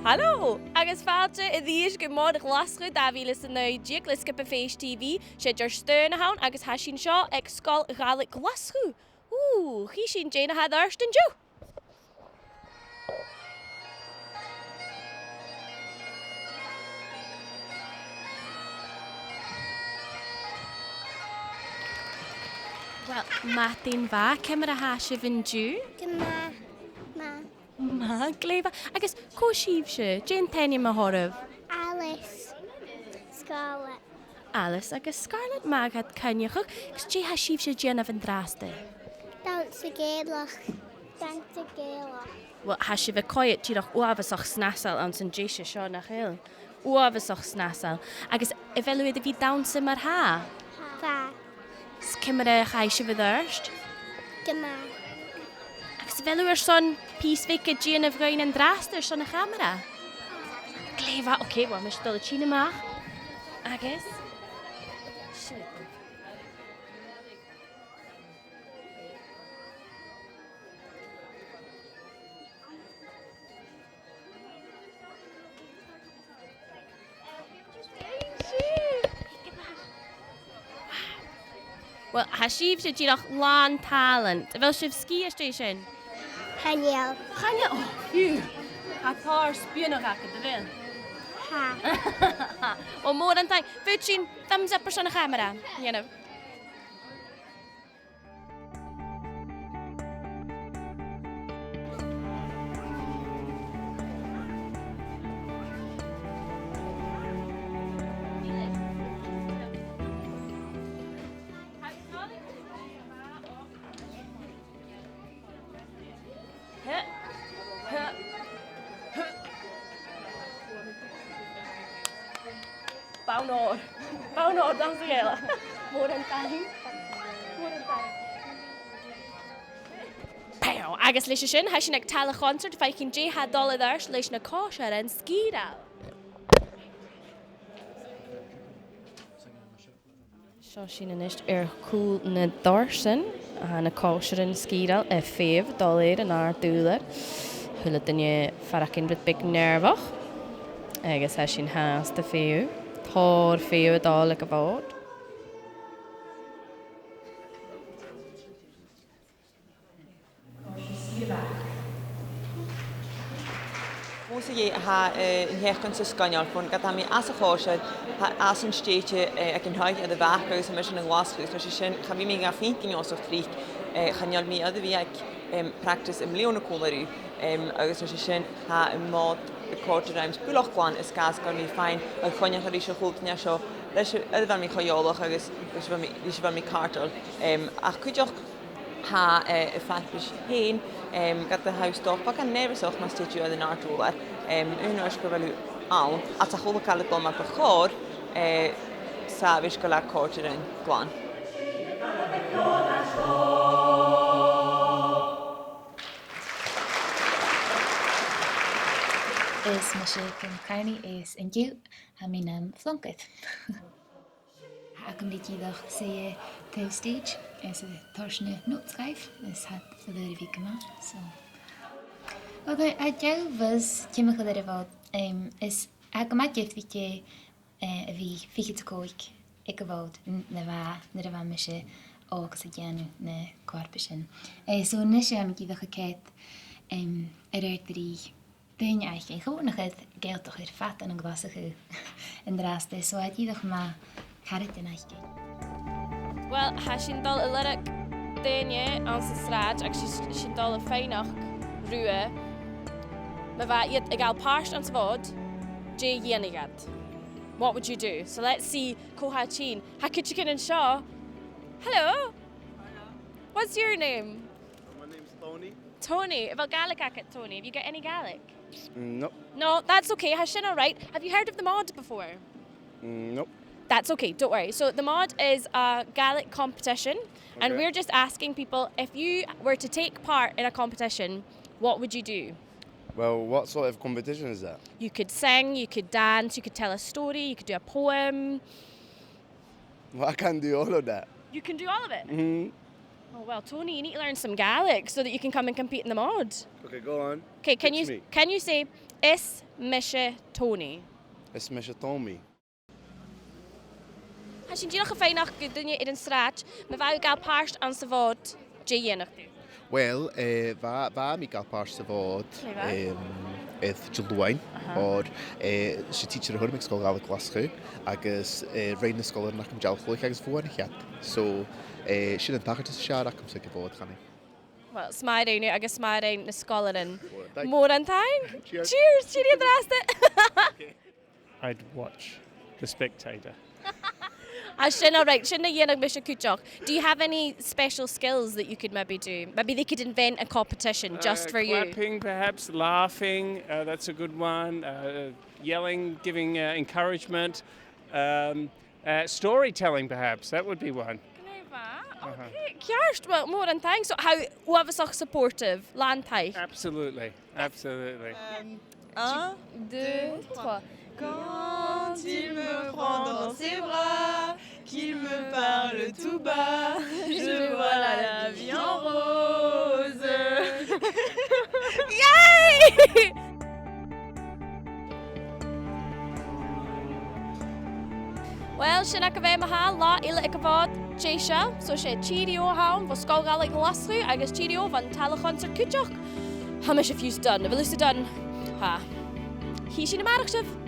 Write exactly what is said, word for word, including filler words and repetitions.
Halò! Agus fàilte a-rithist gu Mòd Ghlaschu dà mhìle 's a naoi deug le sgioba Fèis T V, 's e Diardaoin a th' ann agus tha sinn seo aig Sgoil Ghàidhlig Ghlaschu. Ù, chì sinn dè na tha air adhart an-diugh. Uill, madainn mhath, ciamar a tha sibh an-diugh? Gu math. Math. Math, glè mhath. Agus cò sibhse? Dè an t-ainm a th' oirbh? Alice. Scarlett. Alice agus Scarlett, math ur coinneachadh, agus dè tha sibhse a' dèanamh an-dràsta? Dannsa Gàidhealach. Dannsa Gàidhealach. Uill, tha sibh a' coimhead dìreach uabhasach snasail anns an deise seo, nach eil? Uabhasach snasail. Agus a bheil thu air a bhith a' dannsa mar-thà? Bha. 'S ciamar a chaidh sibh air adhart? Gu math. Agus a bheil thu airson pìos beag a dhèanamh dhuinn an-dràsta airson a' chamara? Glè mhath, ok, uill, tha mise a' dol a thighinn a-mach. Agus? Uill, tha sibhse dìreach làn tàlant. A bheil sibh sgìth às dèidh sin? Chan eil. Chan eil? Oh, phew. Tha tòrr spionnadh agad, a bheil? Tha. Uill, mòran taing. Faodaidh sinn thumbs up airson a' chamara a dhèanamh. Bonn òir. Bonn òir, dannsa Gàidhealach. Mòran taing. Mòran taing. Pow! Agus leis a sin, tha sinn aig talla chonsairt, faicinn dè tha dol air adhart leis na còisirean sgìreil. Seo sinn a-nis air cùl na dorsan, tha na còisirean sgìreil a' feitheamh dol air an àrd-ùrlar. A h-uile duine a' faireachdainn rud beag nearbhach, agus tha sinn fhathast a' feitheamh. Tòrr feitheamh a' dol aig a' Mhòd. Bhuel, 's e, tha, eh, an t-seachdain-sa sgoinneil, bhon ged a tha mi às a' chòisir, tha, às an stèidhichte, eh, aig an taigh air a' Bhac agus tha mise ann an Glaschu, is mar sin, cha bhi mi ga fhaicinn uabhasach tric, eh, chan eil mi air a bhith aig, em, practice am-bliadhna còmhla riutha, em, agus mar sin, tha am Mòd a' còrdadh rium buileach glan, is gu bheil mi fhìn a' coinneachadh ris a h-uile duine seo, leis a bheil mi cho eòlach agus leis a bheil mi, leis a bheil mi càirdeil. Em, ach cuideachd, tha, eh, a' farpais fhèin, em, ged a tha thu a' stobadh beagan nearbhasach mus tèid thu air an àrd-ùrlar, em, aon uair 's gu bheil thu ann, agus a h-uile càil a' dol mar bu chòir, eh, 's àbhaist gu bheil e a' còrdadh rinn glan. Is mise Kim Carney is an-diugh tha mi nam flunkaid. Tha agam ri dìreach suidhe taobh stage is a' toirt na notes dhaibh is tha iad a' dol a bhith gu math, so. Although, tha deagh bhuzz timcheall air a' Mhòd, em, is tha e gu math diofraichte, eh, a bhith fichead 's a còig aig a' Mhòd n-, na bha, nuair a bha mise òg is a' dèanamh na co-fharpaisean. Eh, so a-nis tha mi dìreach a' coimhead, em, air adhart ri daoine fhaicinn, chan eil Gàidhealtachd air fad ann an Glaschu an-dràsta, so tha e dìreach math caraidean fhaicinn. Uill, tha sinn a' dol a lorg daoine anns an sràid agus sinn, sinn a' dol a dh'fhaighneachd riutha, ma bha iad a' gabhail pàirt anns a' Mhòd, dè dhèanadh iad? What would you do? So let's see cò tha tighinn. Tha cuideigin an seo. Hello. What's your name? My name's Tony. Tony, a bheil Gàidhlig agad, Tony? Have you got any Gaelic? Mm, no. No, that's okay. Tha sin all right. Have you heard of the Mòd before? Mm, no. That's okay, don't worry. So the Mòd is a Gaelic competition, and Okay. we're just asking people, if you were to take part in a competition, what would you do? Well, what sort of competition is that? You could sing, you could dance, you could tell a story, you could do a poem. Well, I can do all of that. You can do all of it? Mm-hmm. Oh, well, Tony, you need to learn some Gaelic so that you can come and compete in the Mòd. Okay, go on. Okay, can Teach you, me. can you say, "Is mise Tony. Is mise Tommy. Tha sinn dìreach a' faighneachd do dhuine air an t-sràid, ma bha thu a' gabhail pàirt anns a' Mhòd, dè dhèanadh tu? Well, eh, bha, bha mi a' gabhail pàirt sa Mhòd, em, air Diluain, oir, eh, 's e tidsear a th' annam aig Sgoil Ghàidhlig Ghlaschu, agus, eh, rinn na sgoilearan agam dealbh-chluich agus bhuannaich iad. So, eh, sin an tachartas as fheàrr agamsa aig a' Mhòd, chanainn. Well, 's math a rinn thu agus 's math a rinn na sgoilearan. Mòran taing. Mòran taing. Cheers. Cheers, tìoraidh an-dràsta. I'd watch. The spectator. Ah, sin all right. Sin na dhèanadh mise cuideachd. Do you have any special skills that you could maybe do? Maybe they could invent a competition just for you. Uh, clapping, perhaps, laughing, uh, that's a good one. Uh, yelling, giving, uh, encouragement. Um, uh, storytelling, perhaps, that would be one. Glè mhath. Okay, ceart. Well, mòran taing. So, tha thu uabhasach supportive, làn taic. Absolutely, absolutely. Um, un, deux, trois. Quand il me prend dans ses bras, qu'il me parle tout bas, je vois la vie en rose. Yay! Well, sin agaibh e ma-thà, latha eile aig a' Mhòd deiseil, so 's e cheerio a th' ann bho Sgoil Ghàidhlig Ghlaschu agus cheerio bhon talla-chonsairt cuideachd. Tha mise fiù 's done, a bheil thusa done? Tha. Chì sinn a-màireach sibh.